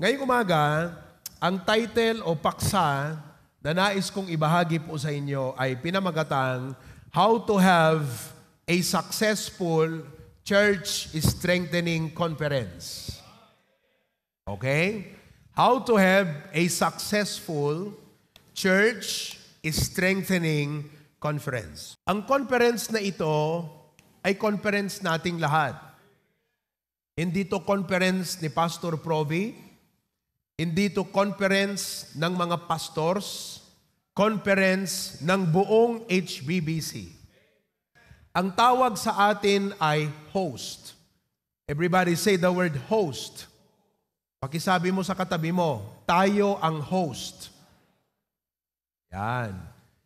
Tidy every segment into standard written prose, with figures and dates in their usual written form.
Ngayong umaga, ang title o paksa na nais kong ibahagi po sa inyo ay pinamagatang How to Have a Successful Church Strengthening Conference. Okay? How to have a successful church strengthening conference. Ang conference na ito ay conference nating lahat. Hindi to conference ni Pastor Provi, hindi to conference ng mga pastors, conference ng buong HBBC. Ang tawag sa atin ay host. Everybody say the word host. Pakisabi mo sa katabi mo, tayo ang host. Yan.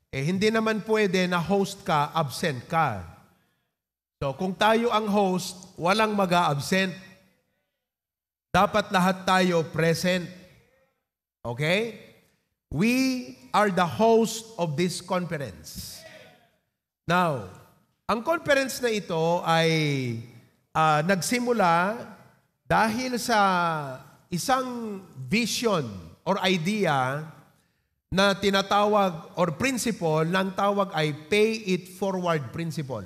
Hindi naman pwede na host ka, absent ka. So, kung tayo ang host, walang mag-a-absent. Dapat lahat tayo present. Okay? We are the host of this conference. Now, ang conference na ito ay nagsimula dahil sa isang vision or idea na tinatawag or principle na ang tawag ay pay it forward principle.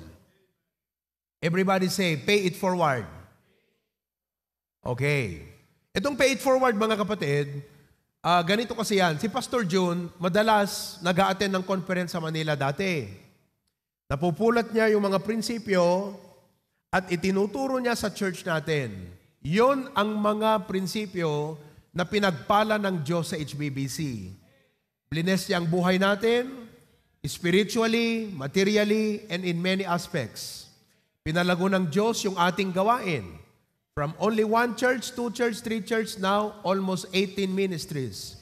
Everybody say, pay it forward. Okay. Itong pay it forward, mga kapatid, ganito kasi yan. Si Pastor June, madalas nag-a-attend ng conference sa Manila dati. Napupulat niya yung mga prinsipyo at itinuturo niya sa church natin. Yon ang mga prinsipyo na pinagpala ng Diyos sa HBBC. Blines niya ang buhay natin, spiritually, materially, and in many aspects. Pinalago ng Diyos yung ating gawain. From only 1 church, 2 church, 3 church, now almost 18 ministries.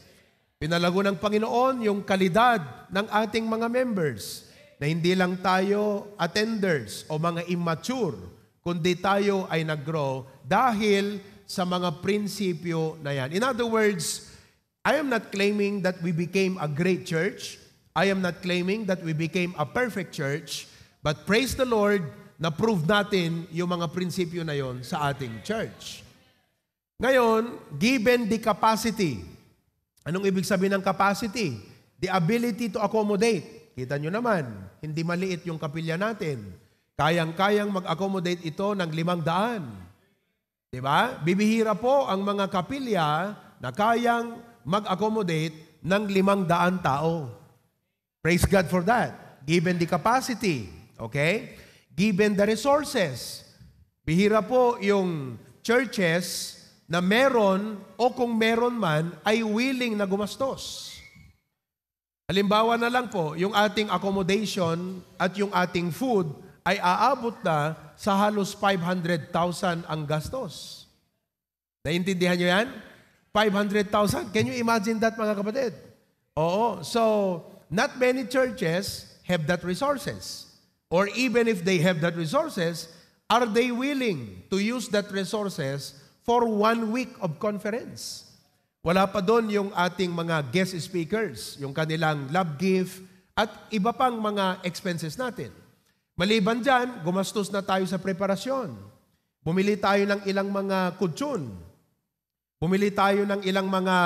Pinalago ng Panginoon yung kalidad ng ating mga members na hindi lang tayo attenders o mga immature, kundi tayo ay nag-grow dahil sa mga prinsipyo na yan. In other words, I am not claiming that we became a great church. I am not claiming that we became a perfect church. But praise the Lord, na-prove natin yung mga prinsipyo na yon sa ating church. Ngayon, given the capacity. Anong ibig sabihin ng capacity? The ability to accommodate. Kita nyo naman, hindi maliit yung kapilya natin. Kayang-kayang mag-accommodate ito ng 500. Diba? Bibihira po ang mga kapilya na kayang mag-accommodate ng 500 tao. Praise God for that. Given the capacity. Okay? Given the resources. Bihira po yung churches na meron o kung meron man ay willing na gumastos. Halimbawa na lang po, yung ating accommodation at yung ating food ay aabot na sa halos 500,000 ang gastos. Naintindihan nyo yan? 500,000. Can you imagine that, mga kapatid? Oo. So, not many churches have that resources. Or even if they have that resources, are they willing to use that resources for 1 week of conference? Wala pa doon yung ating mga guest speakers, yung kanilang love gift, at iba pang mga expenses natin. Maliban dyan, gumastos na tayo sa preparasyon. Bumili tayo ng ilang mga kutsyon. Bumili tayo ng ilang mga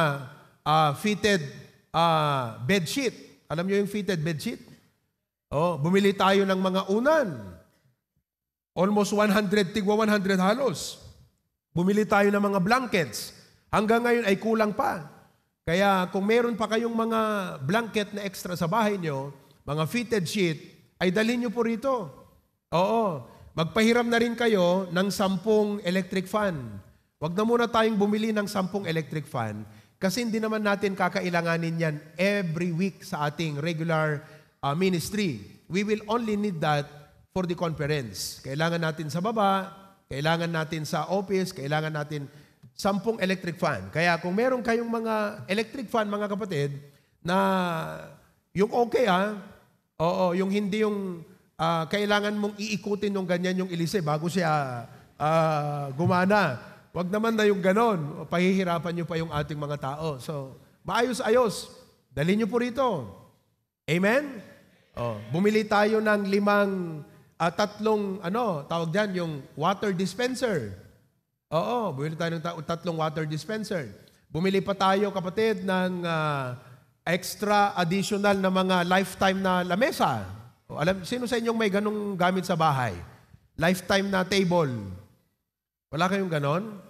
fitted bedsheet. Alam niyo yung fitted bedsheet? Oh, bumili tayo ng mga unan. Almost 100, tigwa 100 halos. Bumili tayo ng mga blankets. Hanggang ngayon ay kulang pa. Kaya kung meron pa kayong mga blanket na extra sa bahay nyo, mga fitted sheet, ay dalhin nyo po rito. Oo. Magpahiram na rin kayo ng 10 electric fan. Huwag na muna tayong bumili ng 10 electric fan kasi hindi naman natin kakailanganin yan every week sa ating regular ministry. We will only need that for the conference. Kailangan natin sa baba, kailangan natin sa office, kailangan natin 10 electric fan. Kaya kung meron kayong mga electric fan, mga kapatid, na yung okay oo, yung hindi yung kailangan mong iikutin yung ganyan yung ilise bago siya gumana. Wag naman na yung ganon. Pahihirapan nyo pa yung ating mga tao. So, maayos-ayos. Dali nyo po rito. Amen? Bumili tayo ng 3, tawag dyan, yung water dispenser. Oo, bumili tayo ng 3 water dispenser. Bumili pa tayo, kapatid, ng extra additional na mga lifetime na lamesa. Sino sa inyong may ganong gamit sa bahay? Lifetime na table. Wala kayong ganon?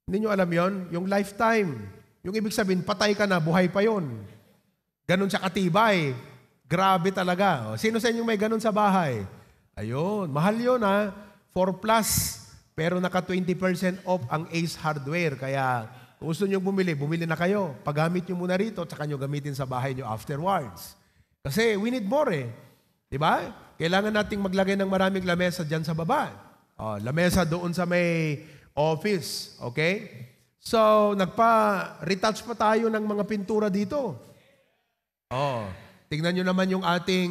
Hindi nyo alam yon? Yung lifetime. Yung ibig sabihin, patay ka na, buhay pa yon. Ganon siya katibay. Grabe talaga. Sino sa inyong may ganon sa bahay? Ayun, mahal yun 4 plus. Pero naka 20% off ang Ace Hardware. Kaya kung gusto nyo bumili na kayo. Paggamit nyo muna rito, tsaka nyo gamitin sa bahay nyo afterwards. Kasi we need more Diba? Kailangan nating maglagay ng maraming lamesa dyan sa baba. Lamesa doon sa may office. Okay? So, retouch pa tayo ng mga pintura dito. Tingnan nyo naman yung ating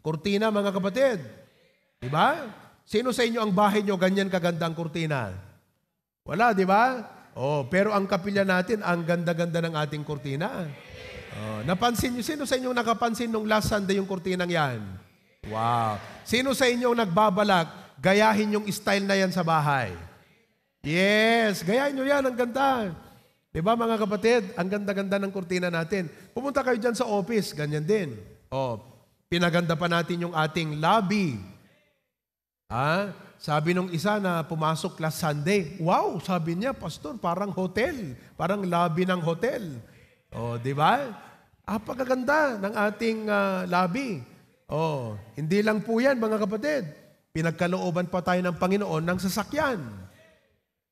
kurtina, mga kapatid. Diba? Sino sa inyo ang bahay nyo ganyan kagandang kurtina? Wala, di ba? Pero ang kapilya natin, ang ganda-ganda ng ating kurtina. Napansin nyo, sino sa inyo nakapansin nung last Sunday yung kurtinang yan? Wow. Sino sa inyo nagbabalak, gayahin yung style na yan sa bahay? Yes, gayahin nyo yan, ang ganda. Di ba mga kapatid? Ang ganda-ganda ng kurtina natin. Pumunta kayo dyan sa office, ganyan din. Pinaganda pa natin yung ating lobby. Sabi nung isa na pumasok last Sunday, wow, sabi niya, Pastor, parang hotel. Parang lobby ng hotel. Di ba? Pagkaganda ng ating lobby. Hindi lang po yan, mga kapatid. Pinagkalooban pa tayo ng Panginoon ng sasakyan.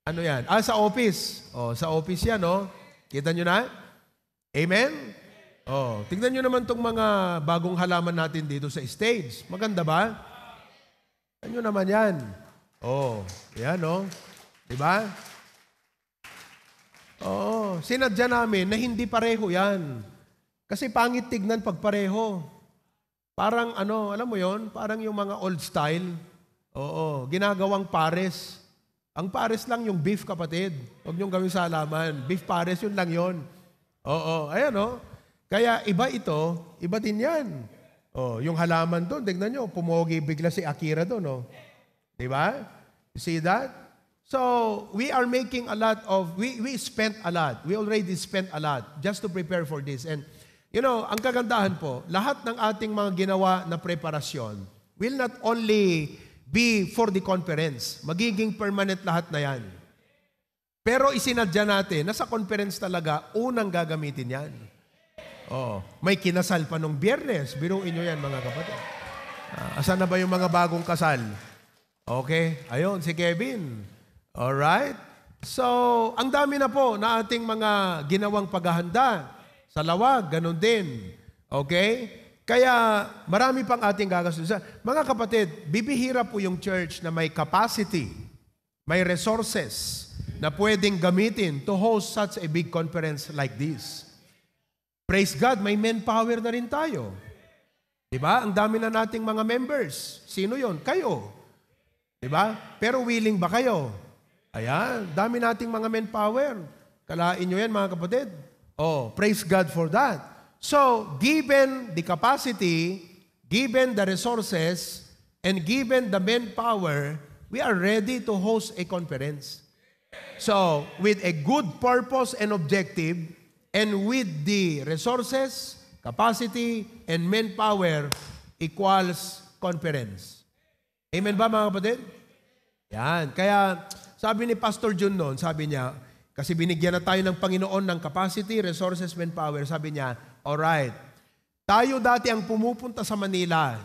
Ano yan? Sa office. Sa office yan, Kita nyo na? Amen? Tignan nyo naman itong mga bagong halaman natin dito sa stage. Maganda ba? Ano naman yan? Yan, Diba? Sinadya namin na hindi pareho yan. Kasi pangit tignan pag pareho. Parang alam mo yon? Parang yung mga old style. Ginagawang pares. Ang pares lang yung beef, kapatid. Huwag niyong gawin sa halaman. Beef pares, yun lang yun. Ayan, Kaya iba ito, iba din yan. Yung halaman doon, tignan nyo, pumogi bigla si Akira doon, Diba? You see that? So, we are making a lot of, we spent a lot. We already spent a lot just to prepare for this. And, ang kagandahan po, lahat ng ating mga ginawa na preparasyon will not only be for the conference. Magiging permanent lahat na yan. Pero isinadya natin na sa conference talaga, unang gagamitin yan. May kinasal pa nung Biyernes. Biruin nyo yan, mga kapatid. Asan na ba yung mga bagong kasal? Okay. Ayun, si Kevin. Alright. So, ang dami na po na ating mga ginawang paghahanda. Sa lawag, ganun din. Okay? Kaya, marami pang ating gagastusin. Mga kapatid, bibihira po yung church na may capacity, may resources na pwedeng gamitin to host such a big conference like this. Praise God, may manpower na rin tayo. Diba? Ang dami na nating mga members. Sino yon? Kayo. Diba? Pero willing ba kayo? Ayan, dami nating mga manpower. Kalain nyo yan, mga kapatid. Praise God for that. So, given the capacity, given the resources, and given the manpower, we are ready to host a conference. So, with a good purpose and objective, and with the resources, capacity, and manpower equals conference. Amen ba, mga kapatid? Yan. Kaya, sabi ni Pastor Jun noon, sabi niya, kasi binigyan na tayo ng Panginoon ng capacity, resources, manpower, sabi niya, alright, tayo dati ang pumupunta sa Manila,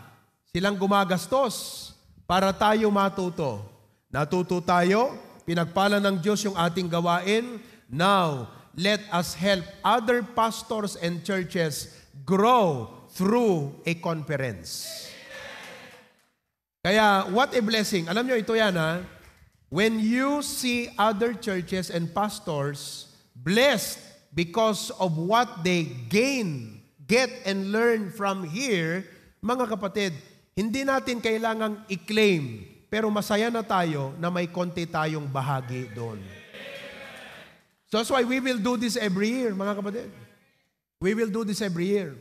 silang gumagastos para tayo matuto. Natuto tayo, pinagpala ng Diyos yung ating gawain. Now, let us help other pastors and churches grow through a conference. Kaya, what a blessing. Alam nyo, ito yan When you see other churches and pastors blessed because of what they get and learn from here, mga kapatid, hindi natin kailangang i-claim, pero masaya na tayo na may konti tayong bahagi doon. So that's why we will do this every year, mga kapatid. We will do this every year.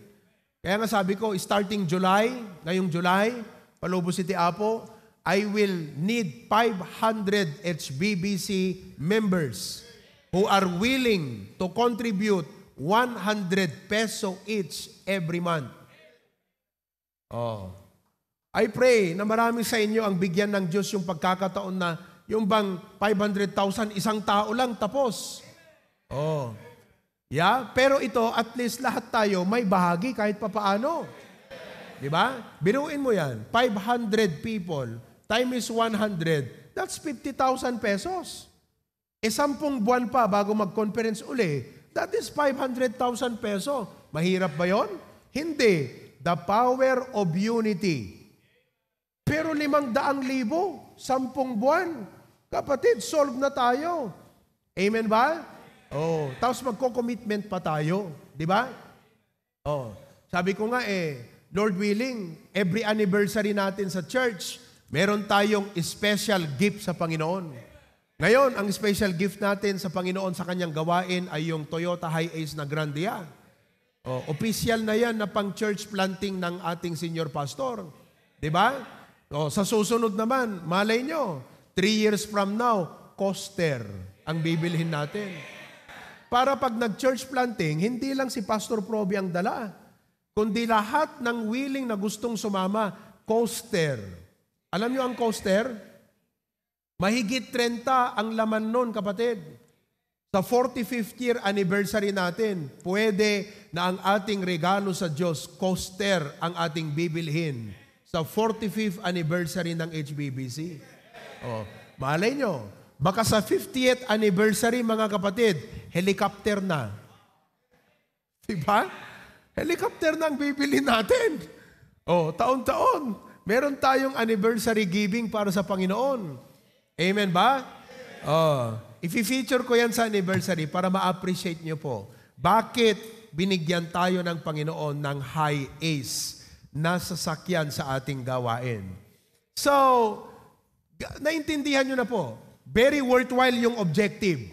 Kaya nga sabi ko, starting July, ngayong July, Palubo City, Apo, I will need 500 HBBC members who are willing to contribute 100 peso each every month. Oh. I pray na marami sa inyo ang bigyan ng Diyos yung pagkakataon na yung bang 500,000, isang tao lang, tapos. Oh. Yeah? Pero ito, at least lahat tayo may bahagi kahit papaano. Diba? Biruin mo yan. 500 people times 100, that's 50,000 pesos. 10 buwan pa bago mag-conference uli, that is 500,000 peso. Mahirap ba yon? Hindi. The power of unity. Pero 500,000, 10 buwan. Kapatid, solve na tayo. Amen ba? Oh, tapos magko-commitment pa tayo. Di ba? Oh, sabi ko nga Lord willing, every anniversary natin sa church, meron tayong special gift sa Panginoon. Ngayon, ang special gift natin sa Panginoon sa kanyang gawain ay yung Toyota Hiace na Grandia. Oh, official na yan na pang church planting ng ating senior pastor. Di ba? Oh, sa susunod naman, malay nyo, 3 years from now, coaster ang bibilhin natin. Para pag nag-church planting, hindi lang si Pastor Proby ang dala, kundi lahat ng willing na gustong sumama, coaster. Alam nyo ang coaster? Mahigit 30 ang laman nun, kapatid. Sa 45th year anniversary natin, pwede na ang ating regalo sa Diyos, coaster ang ating bibilhin sa 45th anniversary ng HBBC. Oh, malay nyo, baka sa 50th anniversary, mga kapatid, helicopter na. Diba? Helicopter na ang bibili natin. Oh, taon-taon, meron tayong anniversary giving para sa Panginoon. Amen ba? Oh, i-feature ko yan sa anniversary para ma-appreciate nyo po. Bakit binigyan tayo ng Panginoon ng Hiace na sasakyan sa ating gawain? So, naintindihan nyo na po. Very worthwhile yung objective.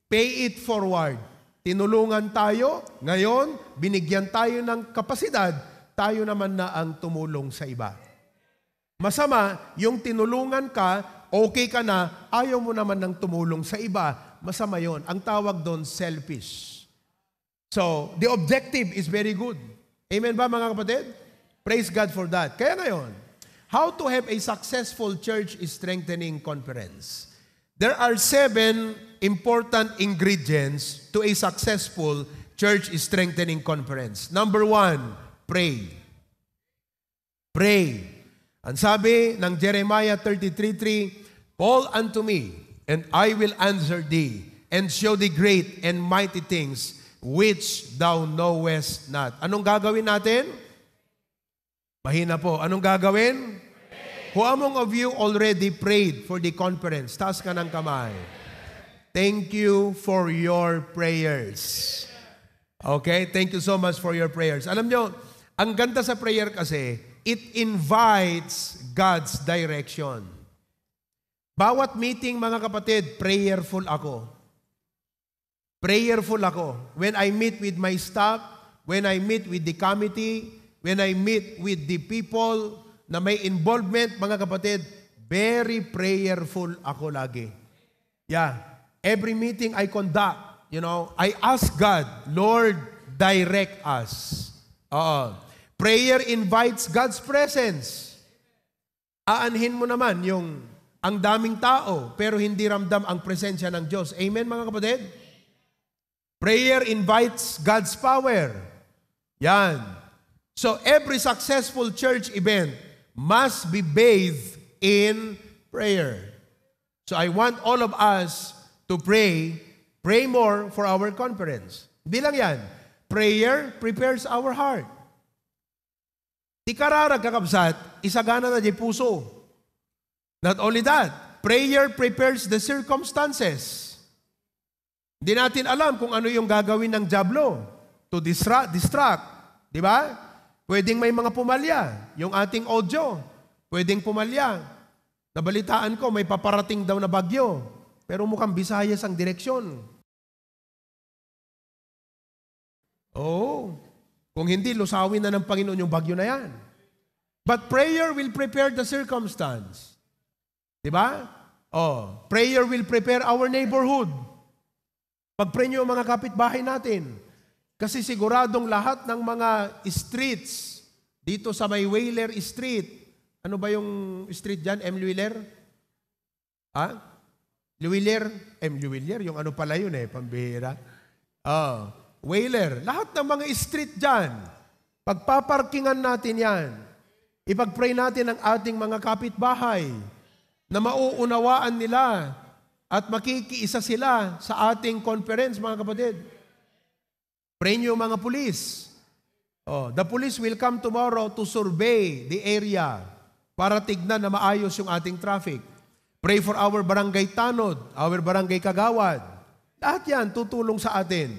Pay it forward. Tinulungan tayo, ngayon, binigyan tayo ng kapasidad, tayo naman na ang tumulong sa iba. Masama, yung tinulungan ka, okay ka na, ayaw mo naman ng tumulong sa iba, masama yon. Ang tawag doon, selfish. So, the objective is very good. Amen ba, mga kapatid? Praise God for that. Kaya ngayon, how to have a successful church strengthening conference. There are 7 important ingredients to a successful church strengthening conference. Number 1, pray. Pray. Ang sabi ng Jeremiah 33:3, call unto me, and I will answer thee, and show thee great and mighty things which thou knowest not. Anong gagawin natin? Mahina po. Anong gagawin? Who among of you already prayed for the conference? Taas ka ng kamay. Thank you for your prayers. Okay? Thank you so much for your prayers. Alam nyo, ang ganda sa prayer kasi, it invites God's direction. Bawat meeting, mga kapatid, prayerful ako. Prayerful ako. When I meet with my staff, when I meet with the committee, when I meet with the people na may involvement, mga kapatid, very prayerful ako lagi. Yeah. Every meeting I conduct, I ask God, Lord, direct us. Prayer invites God's presence. Aanhin mo naman ang daming tao, pero hindi ramdam ang presensya ng Diyos. Amen, mga kapatid? Prayer invites God's power. Yan. So, every successful church event must be bathed in prayer. So, I want all of us to pray more for our conference. Hindi lang yan. Prayer prepares our heart. Di kararag kakabsat, isagana na di puso. Not only that, prayer prepares the circumstances. Hindi natin alam kung ano yung gagawin ng diablo to distract. Di ba? Pwedeng may mga pumalya. Yung ating audio, pwedeng pumalya. Nabalitaan ko, may paparating daw na bagyo. Pero mukhang Visayas ang direksyon. Oh, kung hindi, lusawin na ng Panginoon yung bagyo na yan. But prayer will prepare the circumstance. Diba? Oh, prayer will prepare our neighborhood. Pag-pray niyo ang mga kapitbahay natin. Kasi siguradong lahat ng mga streets dito sa may Wheeler Street. Ano ba yung street dyan? M. Wheeler? Wheeler? M. Wheeler? Yung ano pala yun pambihira. Wheeler. Lahat ng mga street dyan. Pagpaparkingan natin yan. Ipag-pray natin ang ating mga kapitbahay na mauunawaan nila at makikiisa sila sa ating conference, mga kapatid. Pray niyo mga pulis. The police will come tomorrow to survey the area para tignan na maayos yung ating traffic. Pray for our barangay tanod, our barangay kagawad. Lahat yan tutulong sa atin.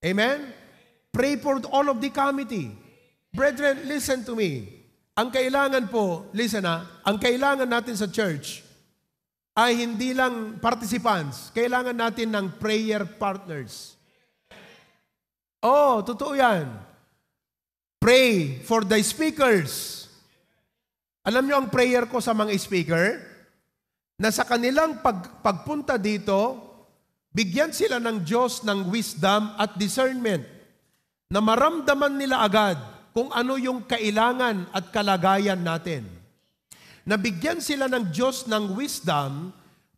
Amen? Pray for all of the committee. Brethren, listen to me. Ang kailangan po, ang kailangan natin sa church ay hindi lang participants. Kailangan natin ng prayer partners. Totoo yan. Pray for the speakers. Alam niyo ang prayer ko sa mga speaker? Na sa kanilang pagpunta dito, bigyan sila ng Diyos ng wisdom at discernment na maramdaman nila agad kung ano yung kailangan at kalagayan natin. Nabigyan sila ng Diyos ng wisdom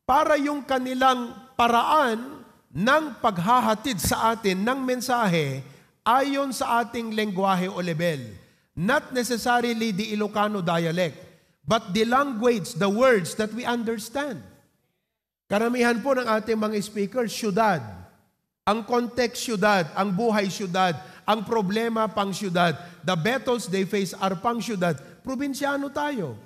para yung kanilang paraan ng paghahatid sa atin ng mensahe ayon sa ating lengguwahe o level. Not necessarily the Ilocano dialect, but the language, the words that we understand. Karamihan po ng ating mga speakers, syudad. Ang context, syudad. Ang buhay, syudad. Ang problema, pang syudad. The battles they face are pang syudad. Probinsyano tayo.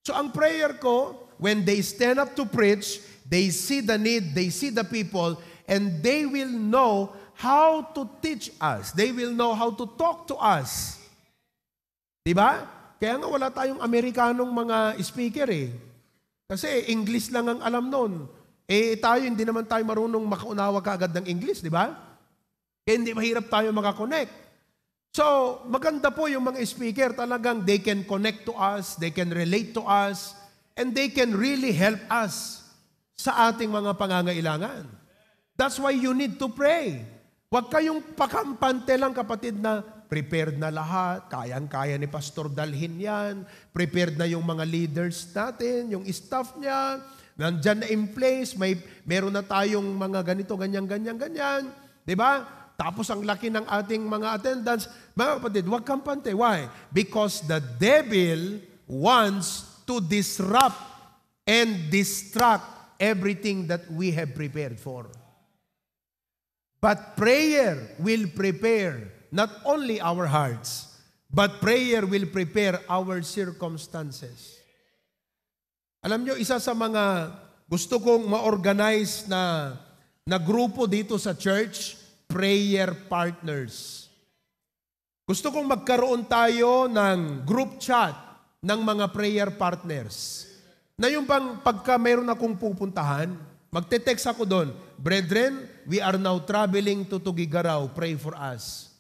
So ang prayer ko, when they stand up to preach, they see the need, they see the people, and they will know how to teach us. They will know how to talk to us. Diba? Kaya nga wala tayong Amerikanong mga speaker Kasi English lang ang alam nun. Tayo, hindi naman tayo marunong makaunawa kaagad ng English, di ba? Kaya hindi mahirap tayo makakonect. So, maganda po yung mga speaker, talagang they can connect to us, they can relate to us, and they can really help us sa ating mga pangangailangan. That's why you need to pray. Huwag kayong pakampante lang, kapatid, na prepared na lahat, kayang-kaya ni Pastor dalhin yan, prepared na yung mga leaders natin, yung staff niya, nandyan na in place, meron na tayong mga ganito, ganyan. Di ba? Tapos ang laki ng ating mga attendance. Mga kapatid, huwag kampante. Why? Because the devil wants to disrupt and distract everything that we have prepared for. But prayer will prepare not only our hearts, but prayer will prepare our circumstances. Alam nyo, isa sa mga gusto kong ma-organize na grupo dito sa church, prayer partners. Gusto kong magkaroon tayo ng group chat ng mga prayer partners. Na yung pagka mayroon akong pupuntahan, magte-text ako doon, "Brethren, we are now traveling to Tugigaraw, pray for us."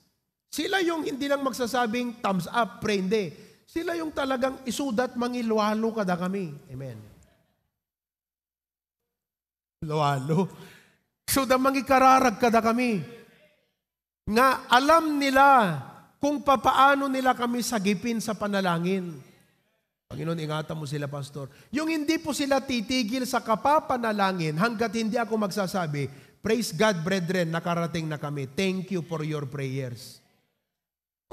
Sila yung hindi lang magsasabing thumbs up, pray, hindi. Sila yung talagang isudat mangilwalo kada kami. Amen. Luwalo. Isudat mangikararag kada kami. Nga alam nila kung papaano nila kami sagipin sa panalangin. Panginoon, ingatan mo sila, Pastor. Yung hindi po sila titigil sa kapapanalangin hanggat hindi ako magsasabi, "Praise God, brethren, nakarating na kami. Thank you for your prayers."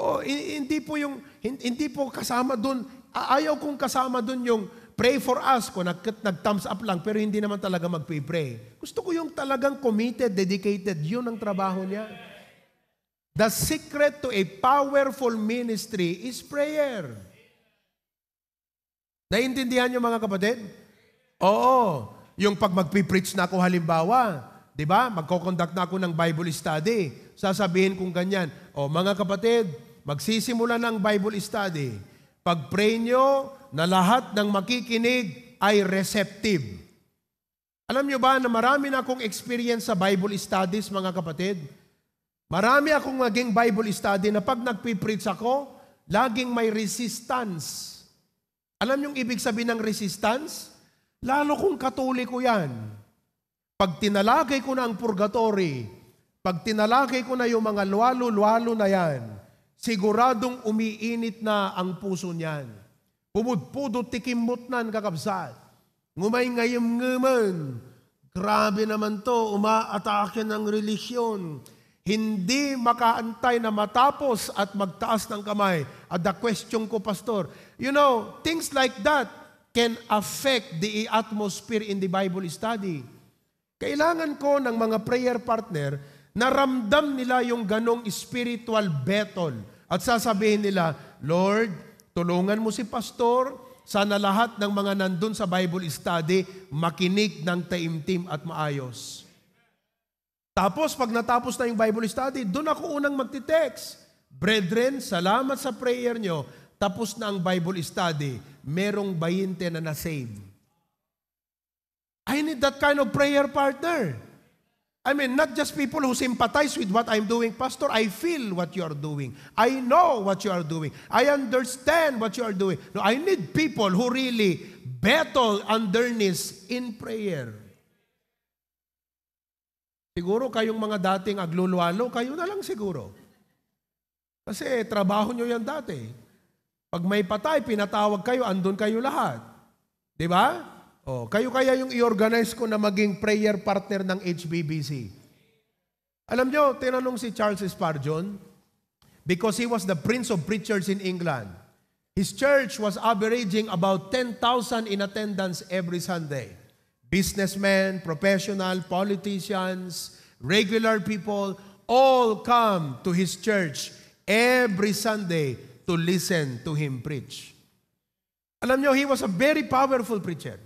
Hindi po kasama dun. Ayaw kong kasama dun yung pray for us ko, nag-thumbs up lang, pero hindi naman talaga mag-pray. Gusto ko yung talagang committed, dedicated. Yun ang trabaho niya. The secret to a powerful ministry is prayer. Naiintindihan niyo, mga kapatid? Oo. Yung pag mag-preach na ako halimbawa, di ba? Magko-conduct na ako ng Bible study. Sasabihin kong ganyan, mga kapatid, magsisimula ng Bible study. Pag-pray nyo na lahat ng makikinig ay receptive. Alam nyo ba na marami na akong experience sa Bible studies, mga kapatid? Marami akong naging Bible study na pag nagpipreach ako, laging may resistance. Alam yung ibig sabihin ng resistance? Lalo kung katoliko yan. pag tinalagay ko na ang purgatory, pag tinalagay ko na yung mga luwalo-luwalo na yan, siguradong umiinit na ang puso niyan. Pumudpudot tikimot nan kakabsat. Ngumay ngayam-ngaman. Grabe naman to, umaatake ng relisyon. Hindi makaantay na matapos at magtaas ng kamay. At the question ko, Pastor, things like that can affect the atmosphere in the Bible study. Kailangan ko ng mga prayer partner na ramdam nila yung ganong spiritual battle. At sasabihin nila, Lord, tulungan mo si Pastor, sana lahat ng mga nandun sa Bible study makinig ng taimtim at maayos. Tapos, pag natapos na yung Bible study, doon ako unang magtitext. Brethren, salamat sa prayer nyo. Tapos na ang Bible study. Merong 20 na na-save. I need that kind of prayer partner. I mean, not just people who sympathize with what I'm doing. Pastor, I feel what you are doing. I know what you are doing. I understand what you are doing. No, I need people who really battle underneath in prayer. Siguro kayong mga dating aglulwalo, kayo na lang siguro. Kasi trabaho nyo yan dati. Pag may patay, pinatawag kayo, andun kayo lahat. Di ba? Kayo kaya yung i-organize ko na maging prayer partner ng HBBC. Alam nyo, tinanong si Charles Spurgeon, because he was the prince of preachers in England. His church was averaging about 10,000 in attendance every Sunday. Businessmen, professional, politicians, regular people, all come to his church every Sunday to listen to him preach. Alam nyo, he was a very powerful preacher.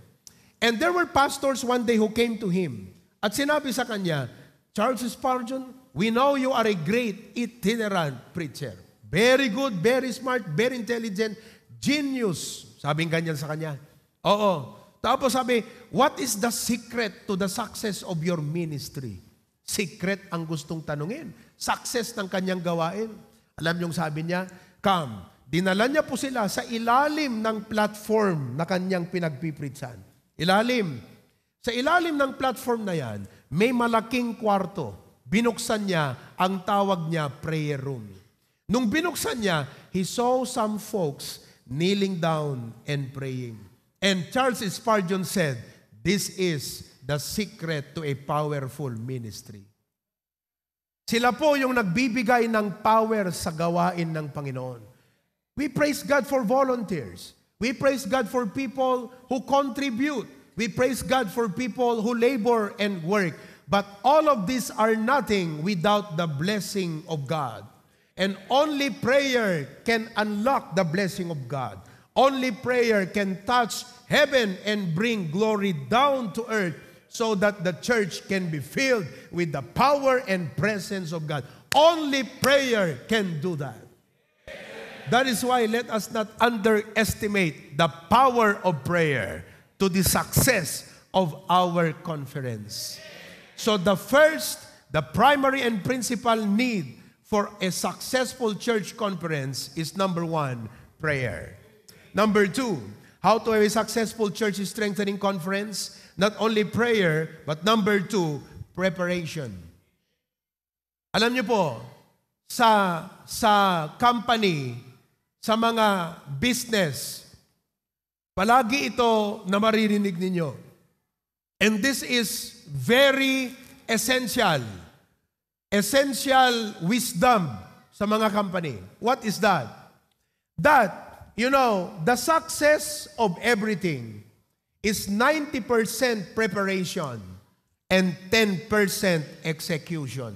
And there were pastors one day who came to him at sinabi sa kanya, Charles Spurgeon, we know you are a great itinerant preacher. Very good, very smart, very intelligent, genius. Sabing ganyan sa kanya. Oo. Tapos sabi, what is the secret to the success of your ministry? Secret ang gustong tanungin. Success ng kanyang gawain. Alam niyong sabi niya, come. Dinala niya po sila sa ilalim ng platform na kanyang pinagpipritsan. Ilalim. Sa ilalim ng platform na yan, may malaking kwarto. Binuksan niya, ang tawag niya, prayer room. Nung binuksan niya, he saw some folks kneeling down and praying. And Charles Spurgeon said, this is the secret to a powerful ministry. Sila po yung nagbibigay ng power sa gawain ng Panginoon. We praise God for volunteers. We praise God for people who contribute. We praise God for people who labor and work. But all of these are nothing without the blessing of God. And only prayer can unlock the blessing of God. Only prayer can touch heaven and bring glory down to earth so that the church can be filled with the power and presence of God. Only prayer can do that. That is why let us not underestimate the power of prayer to the success of our conference. So the primary and principal need for a successful church conference is number 1, prayer. Number 2, how to have a successful church strengthening conference? Not only prayer, but number 2, preparation. Alam niyo po, sa company, sa mga business, palagi ito na maririnig ninyo. And this is very essential. Essential wisdom sa mga company. What is that? That, the success of everything is 90% preparation and 10% execution.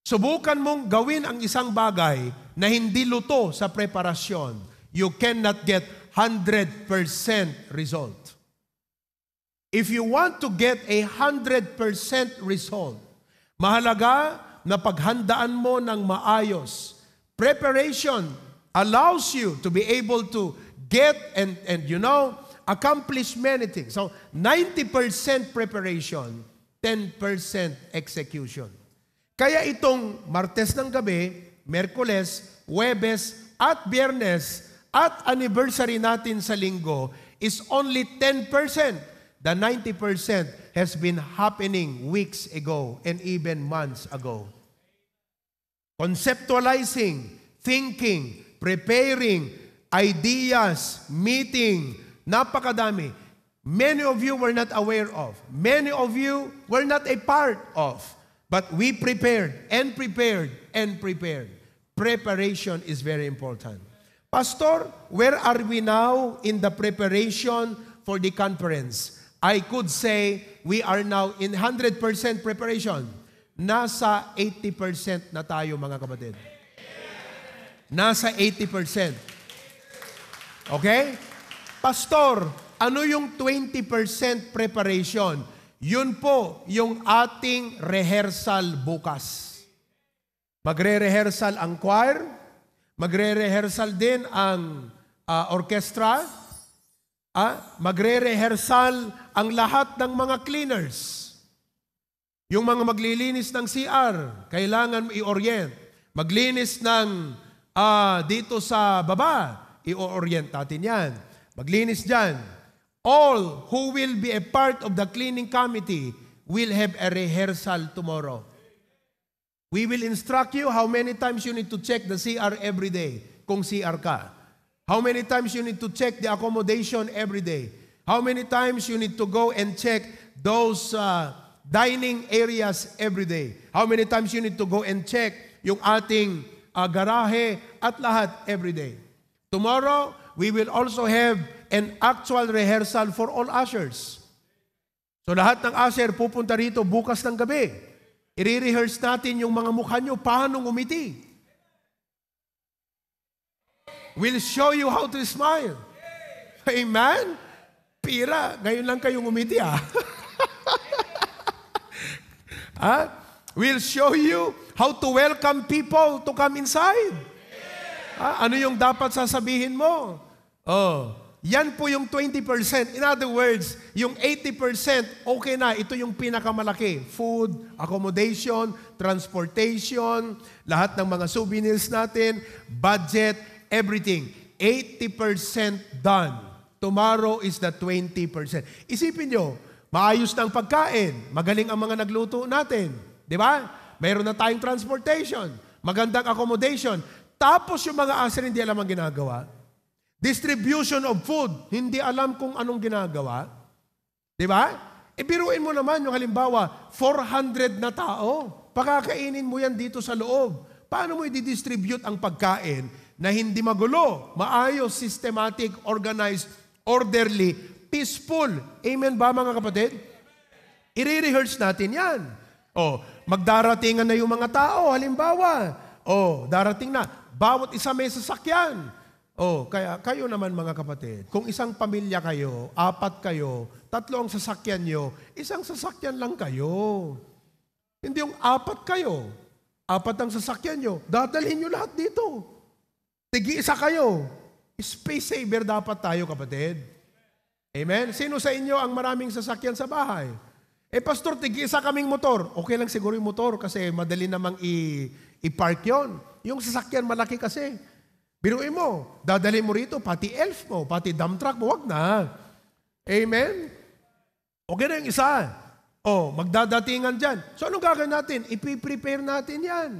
Subukan mong gawin ang isang bagay na hindi luto sa preparasyon. You cannot get 100% result. If you want to get 100% result, mahalaga na paghandaan mo ng maayos. Preparation allows you to be able to get and accomplish many things. So, 90% preparation, 10% execution. Kaya itong Martes ng gabi, Merkules, Huwebes, at Biyernes, at anniversary natin sa Linggo is only 10%. the 90% has been happening weeks ago and even months ago. Conceptualizing, thinking, preparing, ideas, meeting, napakadami. Many of you were not aware of. Many of you were not a part of. But we prepared and prepared and prepared. Preparation is very important. Pastor, where are we now in the preparation for the conference? I could say we are now in 100% preparation. Nasa 80% na tayo, mga kapatid. Nasa 80%. Okay? Pastor, ano yung 20% preparation? Yun po yung ating rehearsal bukas. Magre-rehearsal ang choir, magre-rehearsal din ang orchestra, magre-rehearsal ang lahat ng mga cleaners. Yung mga maglilinis ng CR, kailangan i-orient. Maglinis ng dito sa baba, i-orient natin yan. Maglinis dyan. All who will be a part of the cleaning committee will have a rehearsal tomorrow. We will instruct you how many times you need to check the CR every day, kung CR ka. How many times you need to check the accommodation every day. How many times you need to go and check those dining areas every day. How many times you need to go and check yung ating garahe at lahat every day. Tomorrow, we will also have an actual rehearsal for all ushers. So lahat ng usher pupunta rito bukas ng gabi. I-rehearse natin yung mga mukha nyo, paano ngumiti. We'll show you how to smile. Amen? Pira, ngayon lang kayong ngumiti We'll show you how to welcome people to come inside. Ano yung dapat sasabihin mo? Yan po yung 20%. In other words, yung 80%, okay na. Ito yung pinakamalaki. Food, accommodation, transportation, lahat ng mga souvenirs natin, budget, everything. 80% done. Tomorrow is the 20%. Isipin nyo, maayos na ang pagkain. Magaling ang mga nagluto natin. Di ba? Mayroon na tayong transportation. Magandang accommodation. Tapos yung mga aser hindi alam ang ginagawa. Distribution of food, hindi alam kung anong ginagawa. Di ba? Biruin mo naman yung halimbawa, 400 na tao, pakakainin mo yan dito sa loob. Paano mo i-distribute ang pagkain na hindi magulo, maayos, systematic, organized, orderly, peaceful? Amen ba mga kapatid? I-rehearse natin yan. Magdaratingan na yung mga tao, halimbawa. Darating na. Bawat isa may sasakyan. Kaya kayo naman mga kapatid, kung isang pamilya kayo, 4 kayo, 3 ang sasakyan nyo, isang sasakyan lang kayo. Hindi yung 4 kayo, 4 ang sasakyan nyo, dadalhin nyo lahat dito. Tigi-isa kayo. Space saver dapat tayo kapatid. Amen? Sino sa inyo ang maraming sasakyan sa bahay? Pastor, tigi-isa kaming motor. Okay lang siguro yung motor kasi madali namang i-park yun. Yung sasakyan malaki kasi. Biruin mo, dadalhin mo rito, pati elf mo, pati dump truck mo, wag na. Amen? Okay na yung isa. Magdadatingan dyan. So anong gagawin natin? Ipi-prepare natin yan.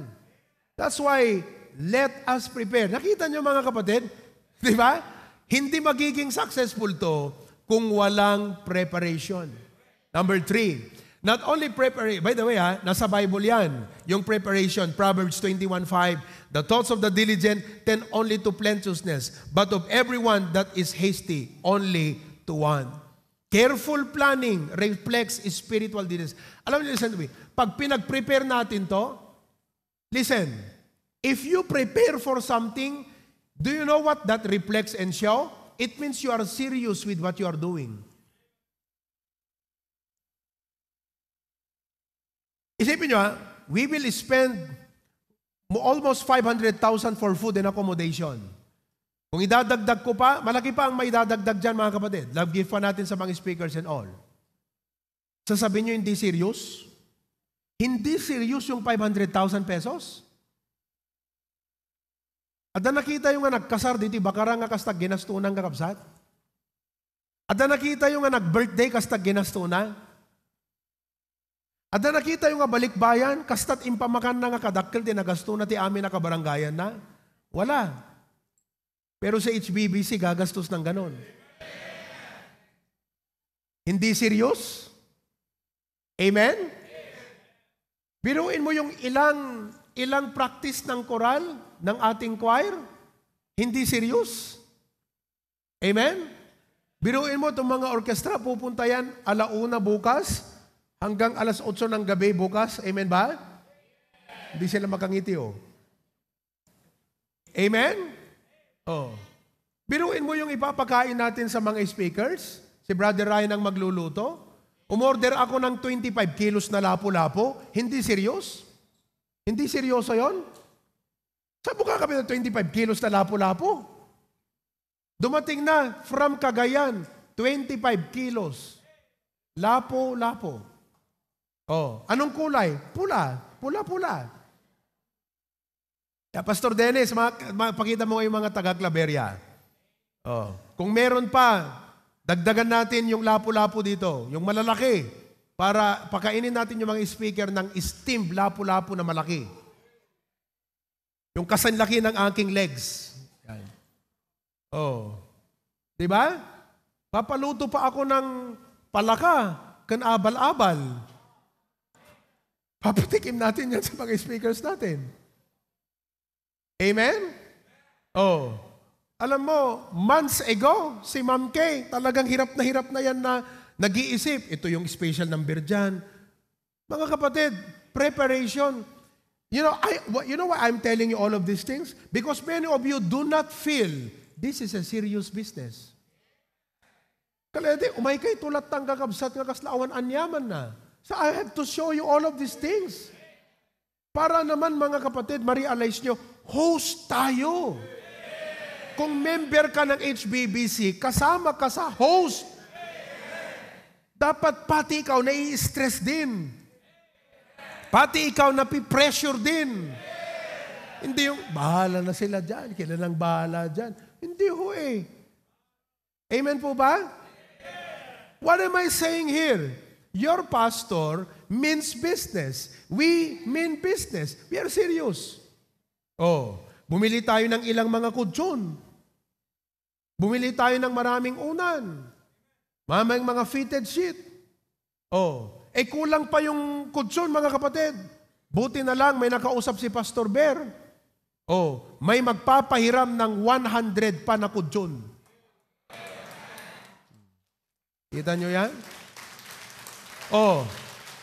That's why, let us prepare. Nakita nyo mga kapatid? Di ba? Hindi magiging successful to kung walang preparation. Number 3, not only preparation, by the way nasa Bible yan, yung preparation, Proverbs 21:5, the thoughts of the diligent tend only to plenteousness, but of everyone that is hasty, only to want. Careful planning reflects spiritual diligence. Alam niyo, listen to me, pag pinag-prepare natin to, listen, if you prepare for something, do you know what that reflects and show? It means you are serious with what you are doing. Isipin nyo we will spend almost 500,000 for food and accommodation. Kung idadagdag ko pa, malaki pa ang may dadagdag dyan mga kapatid. Love gift pa natin sa mga speakers and all. Sasabihin nyo hindi serious? Hindi serious yung 500,000 pesos? At na nakita yung anak, kasar dito, bakara nga kastag, ginastunang kakabsat. Ada nakita yung nga nag-birthday kastag ginasto na? Ada nakita yung nga balikbayan kastat impamakan na nga kadakkel ti nagasto na ti amin na kabaranggayan na? Wala. Pero sa HBBC gagastos ng ganon. Hindi serious? Amen? Biruin mo yung ilang practice ng choral ng ating choir. Hindi serious? Amen? Biruin mo itong mga orkestra, pupunta yan alauna bukas hanggang alas 8 ng gabi bukas. Amen ba? Hindi sila makangiti, oh. Amen? Oh. Biruin mo yung ipapakain natin sa mga speakers. Si Brother Ryan ang magluluto. Umorder ako ng 25 kilos na lapo-lapo. Hindi serious? Hindi seryoso yon? Saan mo kami ng 25 kilos na lapo-lapo? Dumating na from Cagayan, 25 kilos. Lapo-lapo. Oh, anong kulay? Pula. Pula-pula. Yeah, Pastor Dennis, pakita mo yung mga taga-Claveria. Oh, kung meron pa, dagdagan natin yung lapo-lapo dito, yung malalaki, para pakainin natin yung mga speaker ng steamed lapo-lapo na malaki. Yung kasanlaki ng aking legs. Yan. Oh. Di ba? Papaluto pa ako ng palaka, kan abal-abal. Papatikim natin yan sa mga speakers natin. Amen? Oh. Alam mo, months ago, si Ma'am Kay, talagang hirap na yan na nag-iisip. Ito yung special number dyan. Mga kapatid, preparation. You know why I'm telling you all of these things? Because many of you do not feel this is a serious business. Kalede, umay kay tulat tang kakabsat nga kaslaawan anyaman na. So I have to show you all of these things. Para naman mga kapatid, ma-realize nyo, host tayo. Kung member ka ng HBBC, kasama ka sa host. Dapat pati ikaw nai-stress din. Pati ikaw napipressure din. Hindi yung, bahala na sila dyan, kilalang bahala dyan. Hindi ho eh. Amen po ba? What am I saying here? Your pastor means business. We mean business. We are serious. Oh, bumili tayo ng ilang mga kutsyon. Bumili tayo ng maraming unan. Mamayang mga fitted sheet. Oh, kulang pa yung kutsyon mga kapatid. Buti na lang may nakausap si Pastor Bear. Oh, may magpapahiram ng 100 pa na kutsyon. Kita nyo yan? Oh,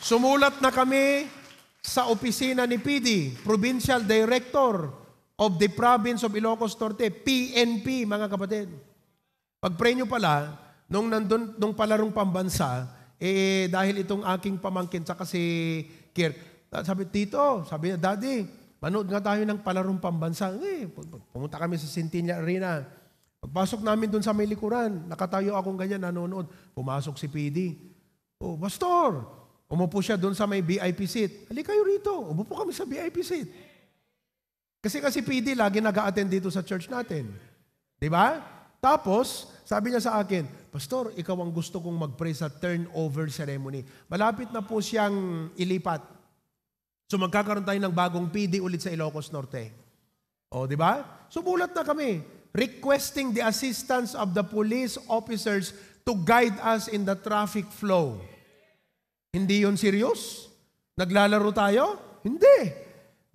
sumulat na kami sa opisina ni PD, Provincial Director of the Province of Ilocos Norte, PNP, mga kapatid. Pag-pray nyo pala, nung palarong pambansa, dahil itong aking pamangkin, saka si Kirk, sabi, Tito, sabi niya, Daddy, manood nga tayo ng palarong pambansa. Pumunta kami sa Centennial Arena. Pagpasok namin dun sa may likuran, nakatayo akong ganyan, nanonood. Pumasok si PD. Oh, Pastor, umupo siya dun sa may VIP seat. Halika kayo rito, umupo kami sa VIP seat. Kasi PD lagi nag-a-attend dito sa church natin. Di ba? Tapos, sabi niya sa akin, Pastor, ikaw ang gusto kong mag-pray sa turnover ceremony. Malapit na po siyang ilipat. So magkakaroon tayo ng bagong PD ulit sa Ilocos Norte. O, di ba? Sumulat na kami, requesting the assistance of the police officers to guide us in the traffic flow. Hindi yun serious? Naglalaro tayo? Hindi.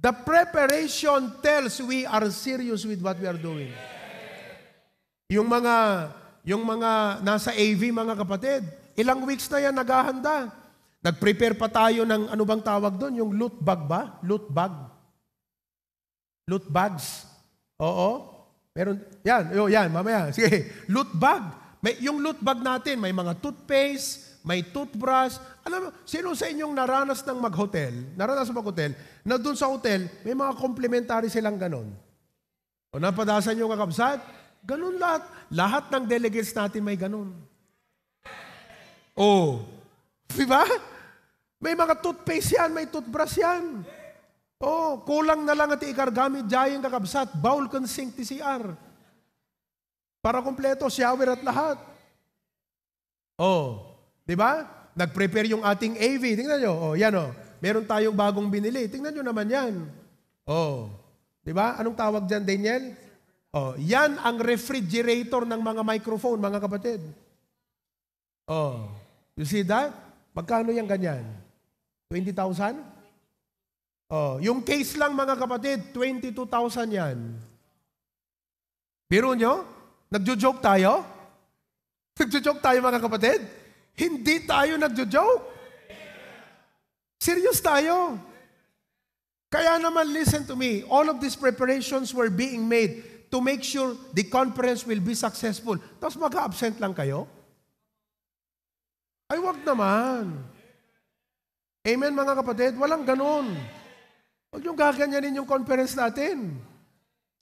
The preparation tells we are serious with what we are doing. Yung mga nasa AV, mga kapatid, ilang weeks na yan naghahanda. Nag-prepare pa tayo ng ano bang tawag doon? Yung loot bag ba? Loot bag. Loot bags. Oo. Meron, yan, mamaya. Sige, loot bag. Yung loot bag natin, may mga toothpaste, may toothbrush. Alam mo, sino sa inyong naranasan mag-hotel, na doon sa hotel, may mga complimentary silang ganon. O napadasan nyo kakabsat, ganon lahat. Lahat ng delegates natin may ganon. Oh, diba? May mga toothpaste yan, may toothbrush yan. Oh, kulang na lang at ikargamit dyan kakabsat, bowl con sink TCR. Para kompleto, shower at lahat. Oh, di ba? Nag-prepare yung ating AV. Tingnan nyo. Oh, yan oh. Meron tayong bagong binili. Tingnan nyo naman yan. Oh, di ba? Anong tawag dyan, Daniel? Oh, yan ang refrigerator ng mga microphone, mga kapatid. Oh, you see that? Magkano yung ganyan? 20,000? Oh, yung case lang, mga kapatid, 22,000 yan. Biro nyo? Nagjo-joke tayo? Nagjo-joke tayo, mga kapatid? Hindi tayo nagjo-joke. Serious tayo. Kaya naman, listen to me, all of these preparations were being made to make sure the conference will be successful. Tapos mag-absent lang kayo? Ay, wag naman. Amen, mga kapatid? Walang ganun. Huwag yung gaganyanin yung conference natin.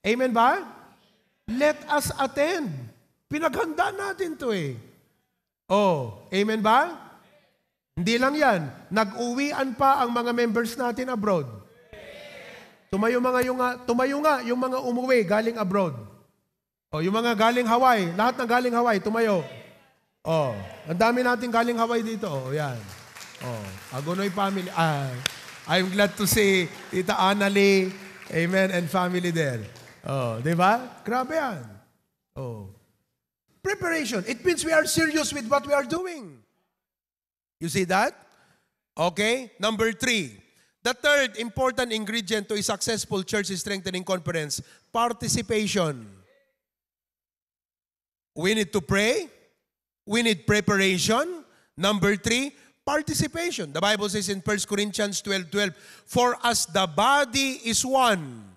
Amen ba? Let us attend. Pinaghanda natin to eh. Oh, amen ba? Hindi lang yan. Nag-uwian pa ang mga members natin abroad. Tumayo nga yung mga umuwi galing abroad. Oh, yung mga galing Hawaii, lahat ng galing Hawaii, tumayo. Oh, ang dami nating galing Hawaii dito. Oh, yan. Oh, Agonoy family. I'm glad to see Tita Annalie, amen, and family there. Oh, di ba? Grabe yan. Oh. Preparation. It means we are serious with what we are doing. You see that? Okay. Number 3. The third important ingredient to a successful church strengthening conference, participation. We need to pray. We need preparation. Number 3, participation. The Bible says in 1 Corinthians 12:12, for as the body is one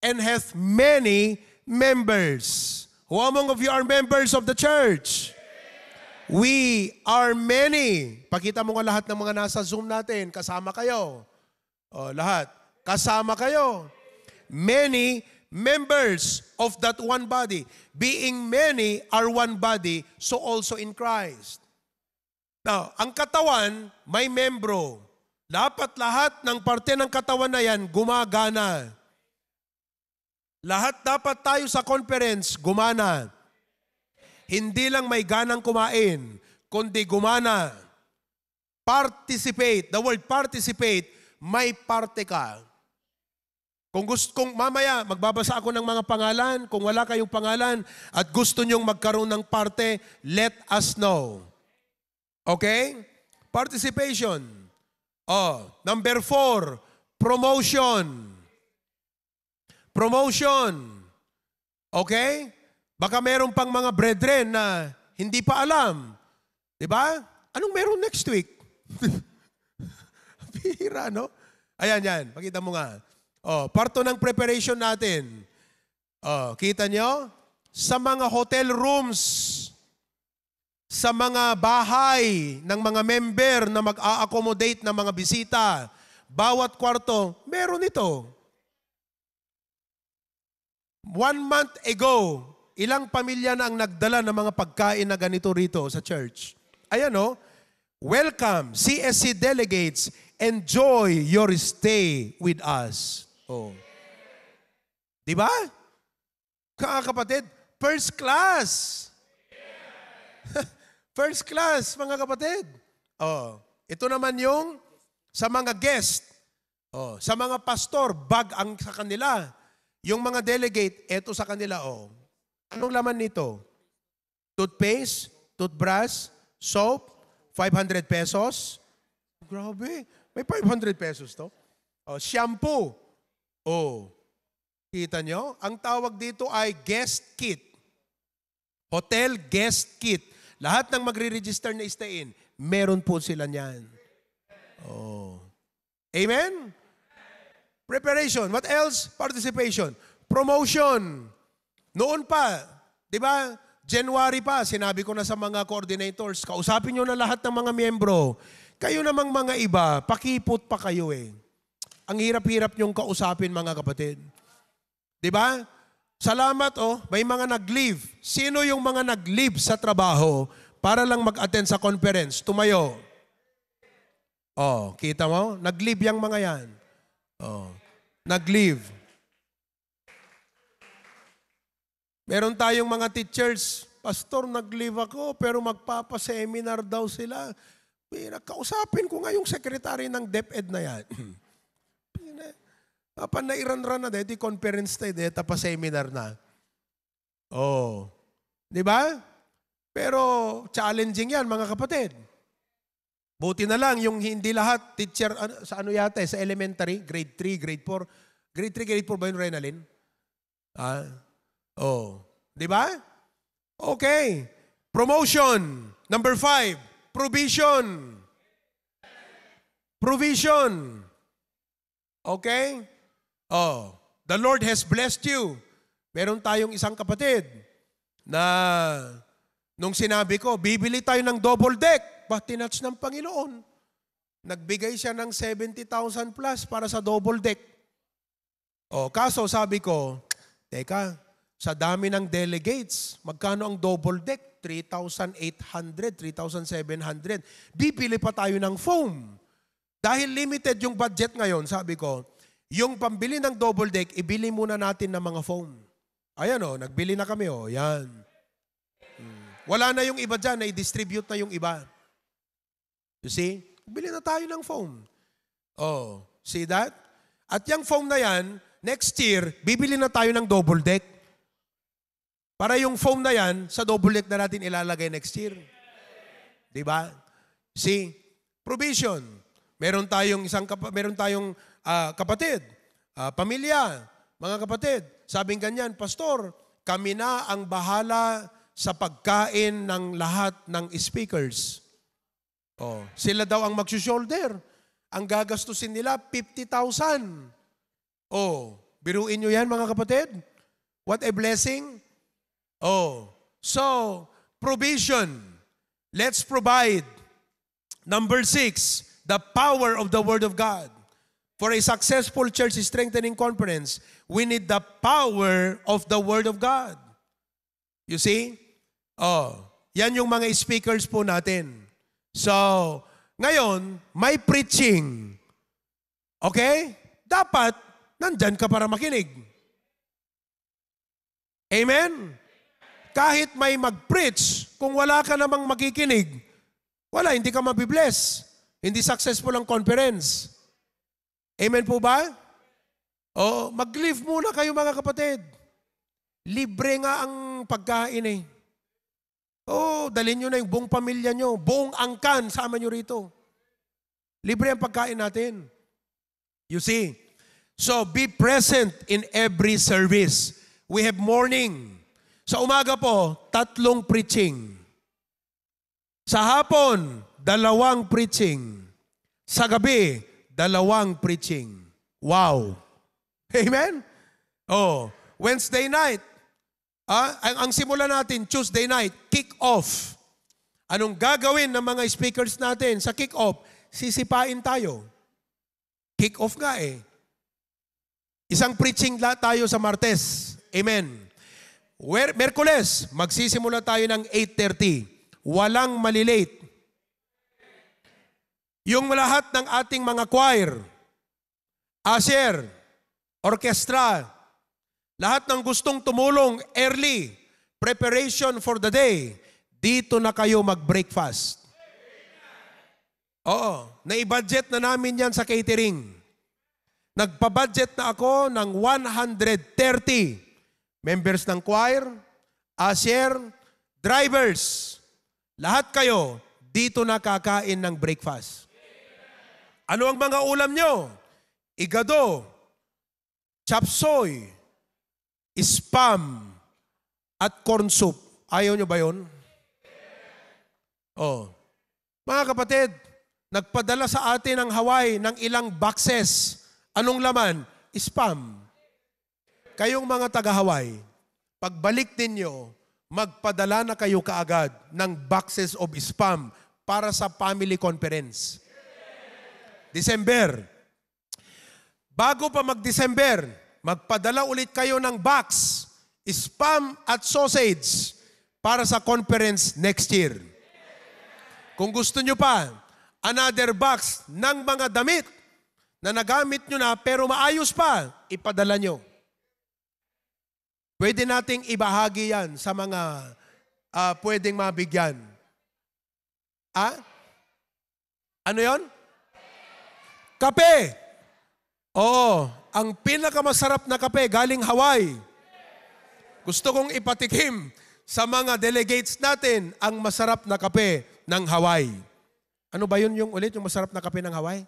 and hath many members. Who among of you are members of the church? We are many. Pakita mo nga lahat ng mga nasa Zoom natin. Kasama kayo. O, lahat. Kasama kayo. Many members of that one body. Being many are one body, so also in Christ. Now, ang katawan, may membro. Dapat lahat ng parte ng katawan na yan, gumagana. Lahat dapat tayo sa conference, gumana. Hindi lang may ganang kumain, kundi gumana. Participate. The word participate, may parte ka. Kung mamaya, magbabasa ako ng mga pangalan. Kung wala kayong pangalan at gusto nyong magkaroon ng parte, let us know. Okay? Participation. Oh, number 4, promotion. Promotion. Okay? Baka meron pang mga brethren na hindi pa alam. Diba? Anong meron next week? Bihira, no? Ayan, yan. Pakita mo nga. Oh, parto ng preparation natin. Oh, kita nyo? Sa mga hotel rooms, sa mga bahay ng mga member na mag-a-accommodate ng mga bisita, bawat kwarto, meron ito. 1 month ago, ilang pamilya na ang nagdala ng mga pagkain na ganito rito sa church? Ayan o, welcome, CSC delegates, enjoy your stay with us. Oh. Diba? Kapatid, first class. First class, mga kapatid. Oh. Ito naman yung sa mga guest. Oh. Sa mga pastor, bag ang sa kanila. Yung mga delegate, eto sa kanila. Oh. Anong laman nito? Toothpaste, toothbrush, soap, 500 pesos. Grabe, may 500 pesos to. Oh, shampoo. Oh, kita nyo? Ang tawag dito ay guest kit. Hotel guest kit. Lahat ng magre-register na stay-in, meron po sila niyan. Oh. Amen? Preparation. What else? Participation. Promotion. Noon pa, di ba, January pa, sinabi ko na sa mga coordinators, kausapin nyo na lahat ng mga miyembro. Kayo namang mga iba, pakipot pa kayo eh. Ang hirap-hirap nyong kausapin, mga kapatid. Di ba? Salamat may mga nag-leave. Sino yung mga nag-leave sa trabaho para lang mag-attend sa conference? Tumayo. Oh, kita mo? Nag-leave yung mga yan. Oh, nag-leave. Meron tayong mga teachers, Pastor, nag-leave ako, pero magpapa-seminar daw sila. Kausapin ko nga yung secretary ng DepEd na yan. Panairan-ran na di conference tayo, tapa-seminar na. Oh. Di ba? Pero challenging yan, mga kapatid. Buti na lang yung hindi lahat teacher, sa ano yata, sa elementary, grade 3, grade 4. Grade 3, grade 4 ba yun, Renalyn? Di ba? Okay. Promotion. Number 5, provision. Provision. Okay? The Lord has blessed you. Meron tayong isang kapatid na nung sinabi ko, bibili tayo ng double deck. Tinatch ng Panginoon. Nagbigay siya ng 70,000 plus para sa double deck. Kaso sabi ko, teka, sa dami ng delegates, magkano ang double deck? 3,800, 3,700. Bibili pa tayo ng foam. Dahil limited yung budget ngayon, sabi ko, yung pambili ng double deck, ibili muna natin ng mga foam. Ayan nagbili na kami yan. Wala na yung iba dyan, na-distribute na yung iba. You see? Bili na tayo ng foam. See that? At yung foam na yan, next year, bibili na tayo ng double deck. Para yung foam na yan, sa double deck na natin ilalagay next year. Diba? See? Provision. Meron tayong kapatid, pamilya, mga kapatid. Sabing ganyan, Pastor, kami na ang bahala sa pagkain ng lahat ng speakers. Sila daw ang magsushoulder. Ang gagastusin nila, 50,000. Biruin nyo yan, mga kapatid. What a blessing. So, provision. Let's provide. Number 6, the power of the Word of God. For a successful church strengthening conference, we need the power of the Word of God. You see? Yan yung mga speakers po natin. So, ngayon, may preaching. Okay? Dapat, nandyan ka para makinig. Amen? Kahit may mag-preach, kung wala ka namang makikinig, hindi ka mabibless. Hindi successful ang conference. Amen po ba? Mag-leave muna kayo, mga kapatid. Libre nga ang pagkain dalhin nyo na yung buong pamilya nyo, buong angkan, sama nyo rito. Libre ang pagkain natin. You see? So, be present in every service. We have morning. Sa umaga po, 3 preaching. Sa hapon, 2 preaching. Sa gabi, 2 preaching. Wow! Amen? Wednesday night. Ang simula natin, Tuesday night, kick-off. Anong gagawin ng mga speakers natin sa kick-off? Sisipain tayo. Kick-off nga Isang preaching tayo sa Martes. Amen. Merkules, magsisimula tayo ng 8:30. Walang malilate. Yung lahat ng ating mga choir, usher, orchestra, lahat ng gustong tumulong early, preparation for the day, dito na kayo mag-breakfast. Naibudget na namin yan sa catering. Nagpa-budget na ako ng 130 members ng choir, usher, drivers. Lahat kayo, dito na kakain ng breakfast. Ano ang mga ulam nyo? Igado, chapsoy, spam, at corn soup. Ayaw nyo ba yun? Mga kapatid, nagpadala sa atin ang Hawaii ng ilang boxes. Anong laman? Spam. Kayong mga taga-Hawaii, pagbalik ninyo, magpadala na kayo kaagad ng boxes of spam para sa family conference. December. Bago pa mag-December, magpadala ulit kayo ng box, spam at sausage para sa conference next year. Kung gusto nyo pa, another box ng mga damit na nagamit nyo na pero maayos pa, ipadala nyo. Pwede nating ibahagi yan sa mga pwedeng mabigyan? Ano yon? Kape. Oo, ang pinakamasarap na kape galing Hawaii. Gusto kong ipatikim sa mga delegates natin ang masarap na kape ng Hawaii. Ano ba yun yung ulit, yung masarap na kape ng Hawaii?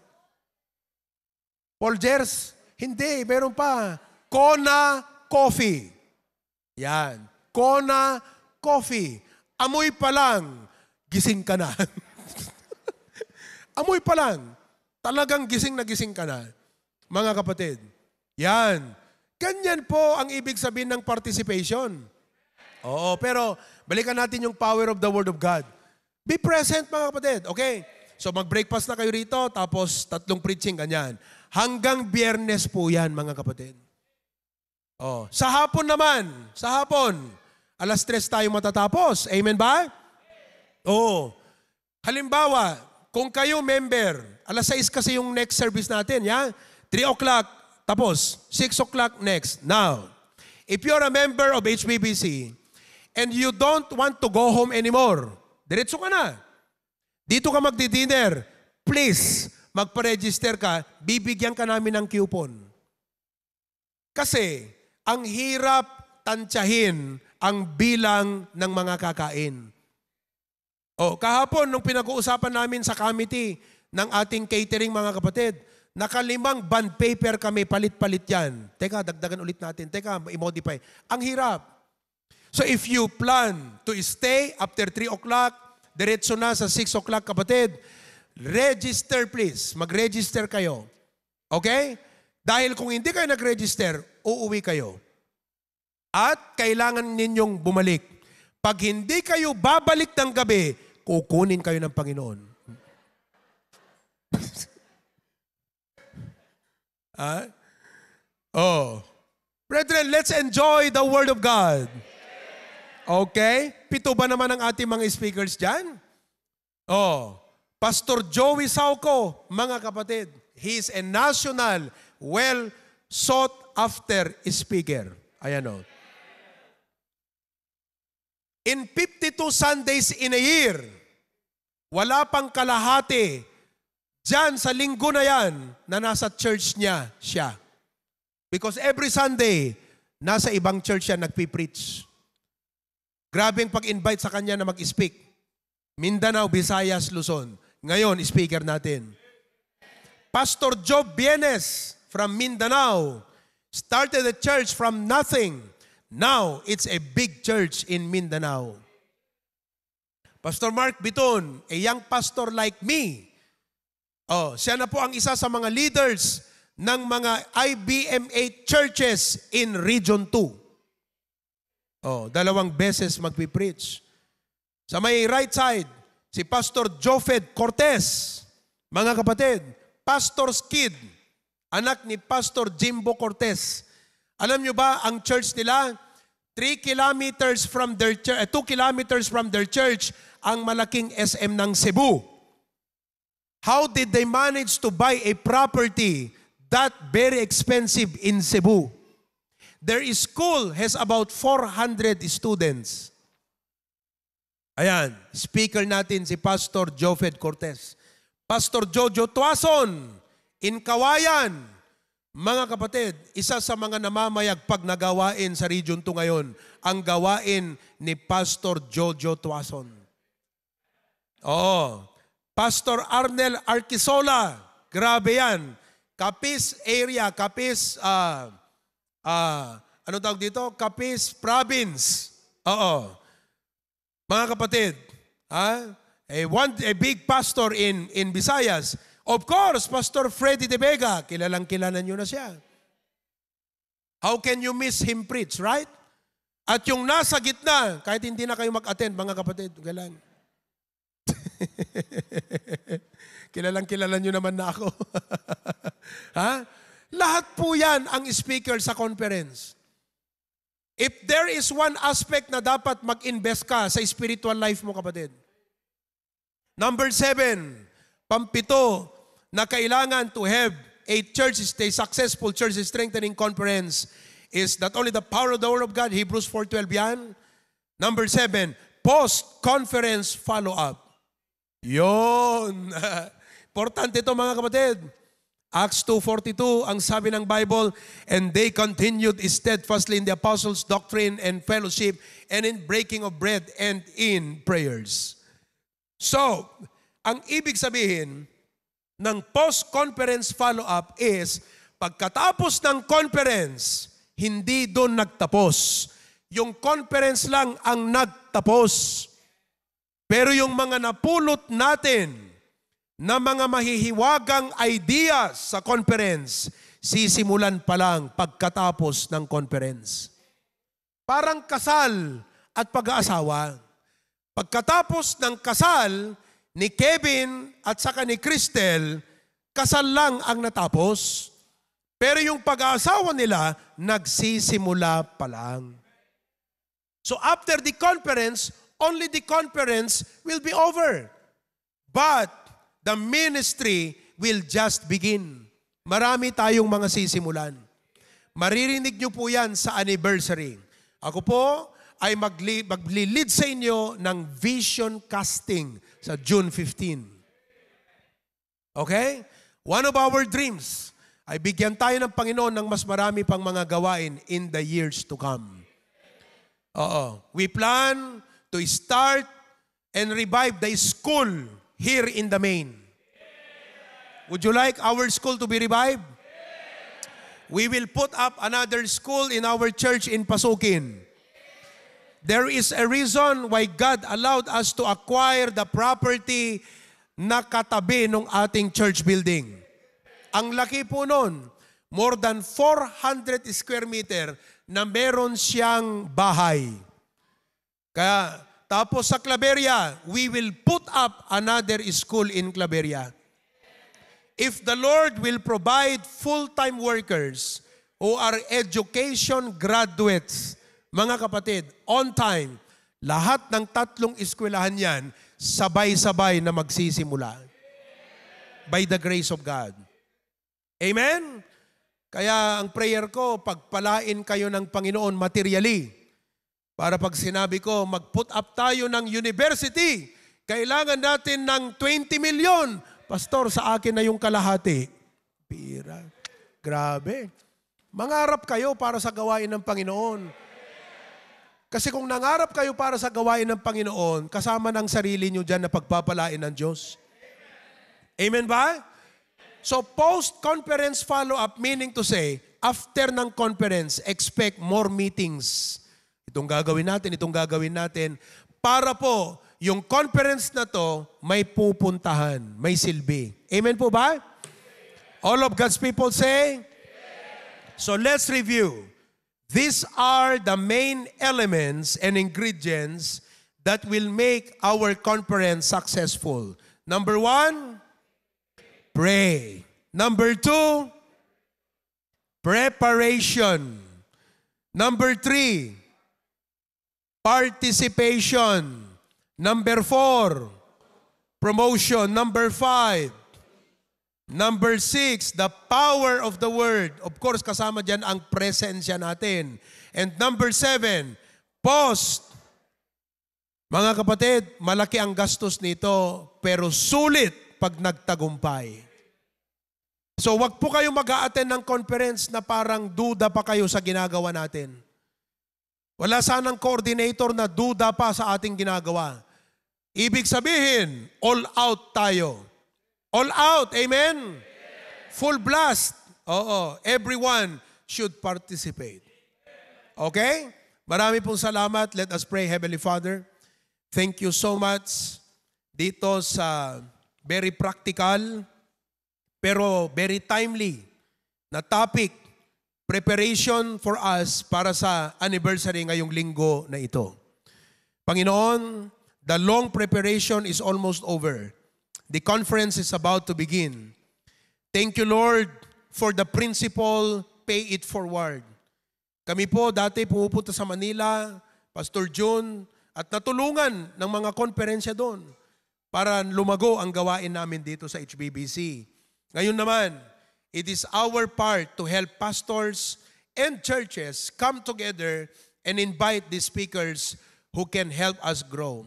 Folgers? Hindi, meron pa. Kona Coffee. Yan. Kona Coffee. Amoy pa lang, gising ka na. Amoy pa lang, talagang gising na gising ka na. Mga kapatid, yan. Ganyan po ang ibig sabihin ng participation. Oo, pero balikan natin yung power of the Word of God. Be present, mga kapatid. Okay? So mag-breakfast na kayo rito, tapos 3 preaching, ganyan. Hanggang Biyernes po yan, mga kapatid. Oh, sa hapon naman, sa hapon, 3:00 tayo matatapos. Amen ba? Oo. Halimbawa, kung kayo member, 6:00 kasi yung next service natin, ya? 3:00, tapos 6:00 next. Now, if you're a member of HBBC and you don't want to go home anymore, diretso ka na. Dito ka magdi-dinner. Please, magpa-register ka, bibigyan ka namin ng coupon. Kasi, ang hirap tansyahin ang bilang ng mga kakain. Kahapon, nung pinag-uusapan namin sa committee ng ating catering, mga kapatid, 5 bond paper kami, palit-palit yan. Teka, dagdagan ulit natin. Teka, i-modify. Ang hirap. So if you plan to stay after 3:00, diretso na sa 6:00, kapatid, register please. Mag-register kayo. Okay? Dahil kung hindi kayo nag-register, uuwi kayo. At kailangan ninyong bumalik. Pag hindi kayo babalik ng gabi, kukunin kayo ng Panginoon. Brethren, let's enjoy the Word of God. Okay? 7 ba naman ang ating mga speakers dyan? Pastor Joey Sauco, mga kapatid, he is a national, well sought after speaker. Ayan o. In 52 Sundays in a year, wala pang kalahati dyan sa linggo na yan na nasa church niya siya. Because every Sunday, nasa ibang church siya nagpipreach. Grabe ang pag-invite sa kanya na mag-speak. Mindanao, Visayas, Luzon. Ngayon, speaker natin. Pastor Job Bienes from Mindanao started a church from nothing. Now, it's a big church in Mindanao. Pastor Mark Biton, a young pastor like me. Siya na po ang isa sa mga leaders ng mga IBMA churches in Region 2. 2 beses magpipreach. Sa may right side, si Pastor Jofed Cortez. Mga kapatid, Pastor's kid, anak ni Pastor Jimbo Cortez. Alam nyo ba, ang church nila, 2 kilometers from their church, ang malaking SM ng Cebu. How did they manage to buy a property that very expensive in Cebu? Their school has about 400 students. Ayan, speaker natin si Pastor Jofed Cortez. Pastor Jojo Tuason, in Kawayan. Mga kapatid, isa sa mga namamayagpag na gawain sa Region 2 ngayon, ang gawain ni Pastor Jojo Tuason. Pastor Arnel Arquisola, grabe yan. Capiz area, Capiz, ano tawag dito? Capiz Province. Mga kapatid, a big pastor in Visayas. Of course, Pastor Freddy De Vega, kilalang-kilala nyo na siya. How can you miss him preach, right? At yung nasa gitna, kahit hindi na kayo mag-attend, mga kapatid, galang. Kilalang-kilala nyo naman na ako. Lahat po yan ang speaker sa conference. If there is one aspect na dapat mag-invest ka sa spiritual life mo, kapatid. Number 7, Pampito, na kailangan to have a successful church strengthening conference is not only the power of the Word of God, Hebrews 4:12 yan. Number 7, post-conference follow-up. Yon. Importante ito mga kapatid. Acts 2:42, ang sabi ng Bible, and they continued steadfastly in the apostles' doctrine and fellowship, and in breaking of bread and in prayers. So, ang ibig sabihin ng post-conference follow-up is, pagkatapos ng conference, hindi doon nagtapos. Yung conference lang ang nagtapos. Pero yung mga napulot natin na mga mahihiwagang ideas sa conference, sisimulan pa lang pagkatapos ng conference. Parang kasal at pag-aasawa. Pagkatapos ng kasal ni Kevin at saka ni Cristel, kasal lang ang natapos. Pero yung pag-aasawa nila, nagsisimula pa lang. So after the conference, only the conference will be over. But the ministry will just begin. Marami tayong mga sisimulan. Maririnig nyo po yan sa anniversary. Ako po ay maglilid sa inyo ng vision casting sa June 15. Okay? One of our dreams ay bigyan tayo ng Panginoon ng mas marami pang mga gawain in the years to come. We plan to start and revive the school here in the main. Would you like our school to be revived? We will put up another school in our church in Pasukin. There is a reason why God allowed us to acquire the property na katabi ng ating church building. Ang laki po nun, more than 400 square meter na meron siyang bahay. Kaya, tapos sa Claveria, we will put up another school in Claveria. If the Lord will provide full-time workers who are education graduates, mga kapatid, on time, lahat ng 3 eskwelahan yan, sabay-sabay na magsisimula. By the grace of God. Amen? Kaya ang prayer ko, pagpalain kayo ng Panginoon materially. Para pag sinabi ko, mag-put up tayo ng university, kailangan natin ng 20 million. Pastor, sa akin na yung kalahati. Pira. Grabe. Mangarap kayo para sa gawain ng Panginoon. Kasi kung nangarap kayo para sa gawain ng Panginoon, kasama ng sarili nyo dyan na pagpapalain ng Diyos. Amen ba? So post-conference follow-up, meaning to say, after ng conference, expect more meetings. Itong gagawin natin, para po, yung conference na to, may pupuntahan, may silbi. Amen po ba? All of God's people say? So let's review. These are the main elements and ingredients that will make our conference successful. Number 1, pray. Number 2, preparation. Number 3, participation. Number 4, promotion. Number 5, number 6, the power of the word. Of course, kasama dyan ang presensya natin. And number 7, post. Mga kapatid, malaki ang gastos nito, pero sulit pag nagtagumpay. So wag po kayo mag-a-attend ng conference na parang duda pa kayo sa ginagawa natin. Wala sanang coordinator na duda pa sa ating ginagawa. Ibig sabihin, all out tayo. All out, amen? Full blast. Oo, everyone should participate. Okay? Marami pong salamat. Let us pray, Heavenly Father. Thank you so much dito sa very practical pero very timely na topic, preparation for us para sa anniversary ngayong linggo na ito. Panginoon, the long preparation is almost over. The conference is about to begin. Thank you, Lord, for the principle, pay it forward. Kami po dati pumupunta sa Manila, Pastor John, at natulungan ng mga konferensya doon para lumago ang gawain namin dito sa HBBC. Ngayon naman, it is our part to help pastors and churches come together and invite the speakers who can help us grow.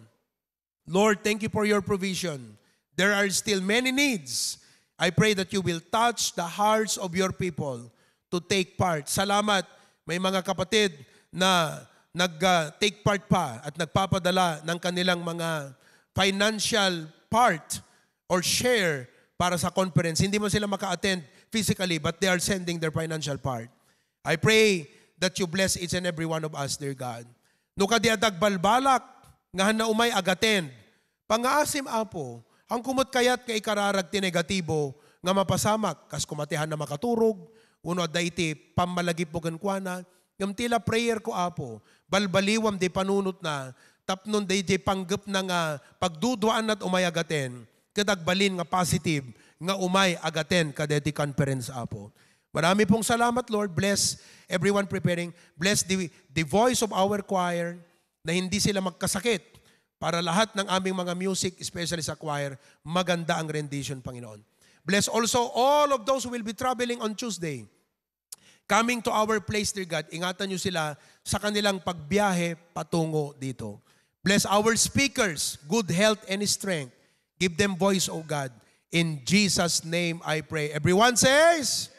Lord, thank you for your provision. There are still many needs. I pray that you will touch the hearts of your people to take part. Salamat, may mga kapatid na nag-take part pa at nagpapadala ng kanilang mga financial part or share para sa conference. Hindi mo sila maka-attend physically, but they are sending their financial part. I pray that you bless each and every one of us, dear God. No kadiadag balbalak, nga na umay agaten, pangaasim apo, ang kumot kayat kay kararag ti negatibo, nga mapasamak, kas kumatihan na makaturog, uno da iti pamalagip mo gankwana, yung tila prayer ko apo, balbaliwam di panunot na, tapnon di panggap na nga pagduduan at umay agaten, kadagbalin nga positive, nga umay agaten kadeti conference apo. Marami pong salamat, Lord. Bless everyone preparing. Bless the voice of our choir na hindi sila magkasakit para lahat ng aming mga music, especially sa choir, maganda ang rendition, Panginoon. Bless also all of those who will be traveling on Tuesday. Coming to our place, dear God, ingatan niyo sila sa kanilang pagbiyahe patungo dito. Bless our speakers, good health and strength. Give them voice, O God. In Jesus' name I pray. Everyone says,